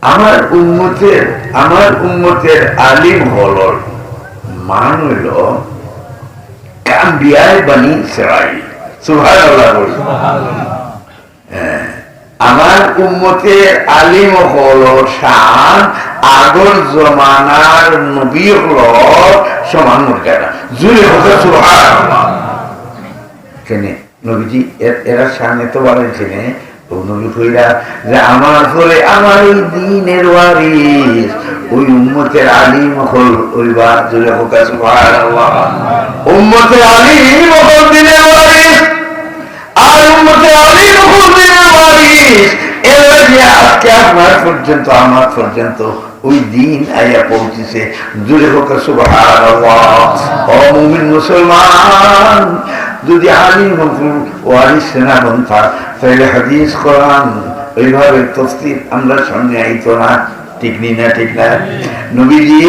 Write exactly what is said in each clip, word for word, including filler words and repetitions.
আমার উম্মতের, আমার উম্মতের আলিম অকলর মান অইলো আম্বিয়ায়ে বানি ইসরাইল। সুবহানাল্লাহ বলুন। হ্যাঁ, আমার উম্মতের আলিম অকলর শান আগর জমানার নবী অকলর সমান মর্যাদা। জুরে কউক্কা সুবহানাল্লাহ। কেনে? নবীজি এর, এরার শান এত বাড়াইছে নে, ও নবী কইরা যে আমার পরে আমার এই দ্বীনের ওয়ারিস, ওই উম্মতের আলিম অকল অইবা। জুরে কউক্কা সুবহানাল্লাহ। উম্মতের আলিম অকল দ্বীনের ওয়ারিস, আর উম্মতের আলিম অকল দ্বীনের ওয়ারিস। এর লাগি আজকে আপনার পর্যন্ত, আমার পর্যন্ত ওই দিন আইয়া পৌঁছেছে। জুরে কউক্কা সুবহানাল্লাহ। ও মুমিন মুসলমান, যদি আলিম অকল ওয়ারিস না বনতা, তাইলে হাদিস কোরআন ওইভাবে তফসির আমরার সামনে আইতো না। ঠিক নি না? ঠিক না? নবীজি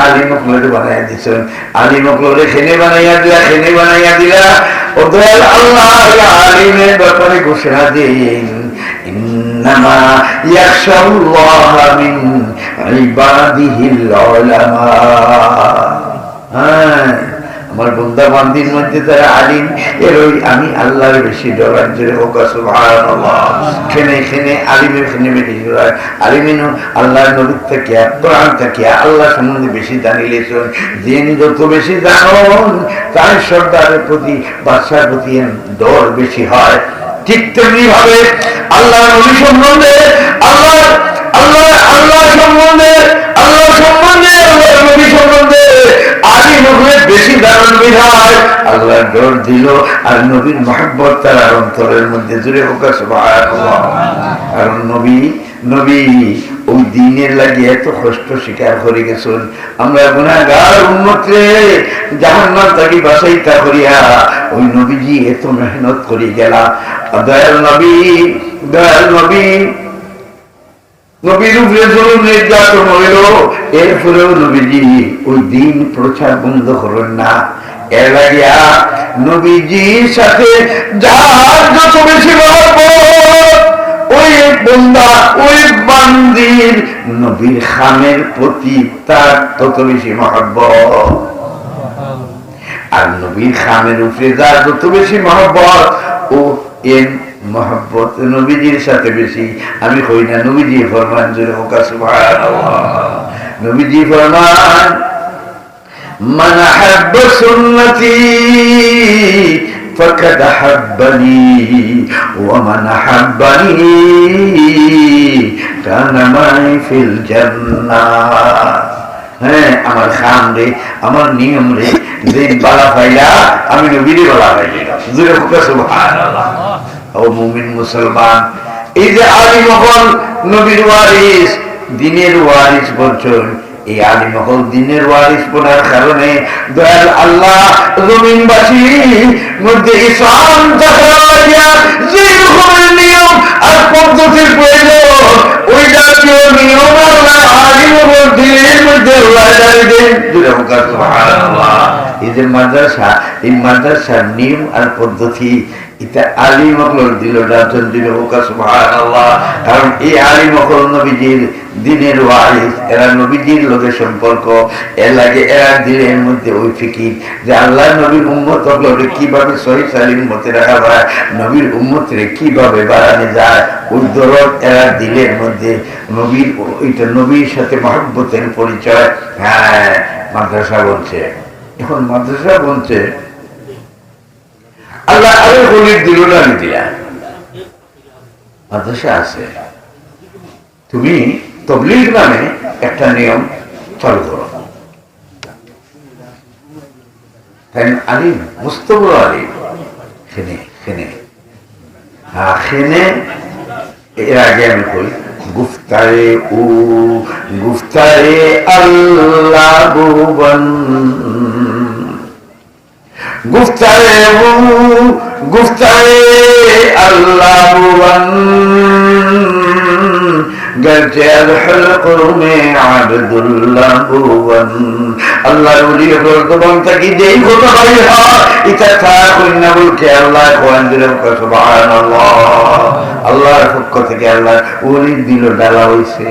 আলিম অকলরে বানাইয়া দিছইন, আলিম অকলরে কেনে বানাইয়া দিলা, কেনে বানাইয়া দিলা। ও দয়াল আল্লাহ, আলিমের ব্যাপারে ঘোষণা দেন, ইন্নামা ইয়াখশাল্লাহা মিন ইবাদিহিল উলামা। হ্যাঁ, আমার বন্দা বান্দির মধ্যে যারা আলিম, এরাউ আমি আল্লাহরে বেশি ডরাইন। জুরে কউক্কা সুবহানাল্লাহ। কেনে, কেনে আলিমে কেনে বেশি ডরাইন? আলিমে নু আল্লাহর নবীর থাকিয়া, কোরআন থাকিয়া আল্লাহ সম্বন্ধে বেশি জানিলিছইন। যিনি যত বেশি জানইন, তার সর্দারের প্রতি, বাদশার প্রতি এন ডর বেশি হয়। ঠিক তেমনি ভাবে আল্লাহর নবী সম্বন্ধে, আল্লাহর, আল্লাহর, আল্লাহ সম্বন্ধে, আল্লাহ সম্বন্ধে, আল্লাহর নবী সম্বন্ধে আলিম অকলে বেশি জানইন বিধায় আল্লাহর ডর দিল, আর নবীর মহব্বত তার অন্তরের মধ্যে। জুরে কউক্কা সুবহানাল্লাহ। কারণ নবী, নবী ওই দিনের লাগি এত কষ্ট স্বীকার করি গেছইন। আমরা গুনাহগার উম্মতরে জাহান্নাম থাকি বাঁচাইতা করিয়া ওই নবীজি এত মেহনত করি গেলা। দয়াল নবী, দয়াল নবী, নবীর উপরে জুলুম নির্যাতন অইলো, এরপরেও নবীজি ওই দিন প্রচার বন্ধ করইন না। এর লাগিয়া নবীজির সাথে যার যত বেশি মহব্বত, ওই বন্দা, ওই বান্দির নবীর কামের প্রতি তার তত বেশি মহব্বত। আর নবীর কামের উপরে যার যত বেশি মহব্বত, ও এর মহব্বত নবীজির সাথে বেশি। আমি কই না, নবীজি ফরমান, জুরে কউক্কা সুবহানাল্লাহ। নবীজি ফরমান, মান আহাব্বা সুন্নতি ফাকাদ আহাব্বানি, ওয়া মান আহাব্বানি কানা মাই ফিল জান্নাহ। হ্যাঁ, আমার কামরে, আমার নিয়মরে, যে বালা পাইলা, আমি নবীরে বালা পাইলাম। জুরে কউক্কা সুবহানাল্লাহ। ও মুমিন মুসলমান, এই যে আলিম অকল নবীর ওয়ারিস, দিনের ওয়ারিস বনছইন, এই আলিম অকল দিনের ওয়ারিস বনার কারণে দয়াল আল্লাহ জমিনবাসীর মধ্যে ইসলাম থাকার লাগিয়া যে রকমের নিয়ম আর পদ্ধতির প্রয়োজন, ওই জাতীয় নিয়ম আল্লাহ আলিম অকল দিনের মধ্যে আল্লাহ জারি দেন। জুরে কউক্কা সুবহানাল্লাহ। এই যে মাদ্রাসা, এই মাদ্রাসার নিয়ম আর পদ্ধতি, ইটা আলিম অকলর দিলো ডালছইন। জুরে কউক্কা সুবহানাল্লাহ। কারণ এই আলিম অকল নবীজির দিনের ওয়ারিস, এরা নবীজির লগে সম্পর্ক, এর লাগি এরা দিলের মধ্যে ওই ফিকির যে আল্লাহর নবীর উম্মত অকলরে কিভাবে সহি সালিম মতে রাখা যায়, নবীর উম্মতরে কিভাবে বাড়ানো যায়, ওই দরদ এরা দিলের মধ্যে। নবীর, এটা নবীর সাথে মহব্বতের পরিচয়। হ্যাঁ, মাদ্রাসা বনছে, এখন মাদ্রাসা বনছে, আল্লাহ আরো অলির দিলো ডালি দিলা। মাদ্রাসা আছে, তুমি তবলিগ নামে একটা নিয়ম চালু করো। তাইন আলিম, মস্ত বড় আলিম। কেনে, কেনে। হ্যাঁ, কেনে। এর আগে আমি কই, গুফতায়ে ও, গুফতায়ে আল্লাহ ভুবন। گفتار او، گفتار আল্লাহ ভুবন, گرچه از حلقوم عبدالله ভুবন। আল্লাহর ওলি অকলর জবান থাকি যেই কথা বাইর হয়, ইটা তারা কইন না, বলকে আল্লাহ কইন। জুরে কউক্কা সুবহানাল্লাহ। আল্লাহর পক্ষ থাকি আল্লাহর ওলির দিলো ডালা অইছে।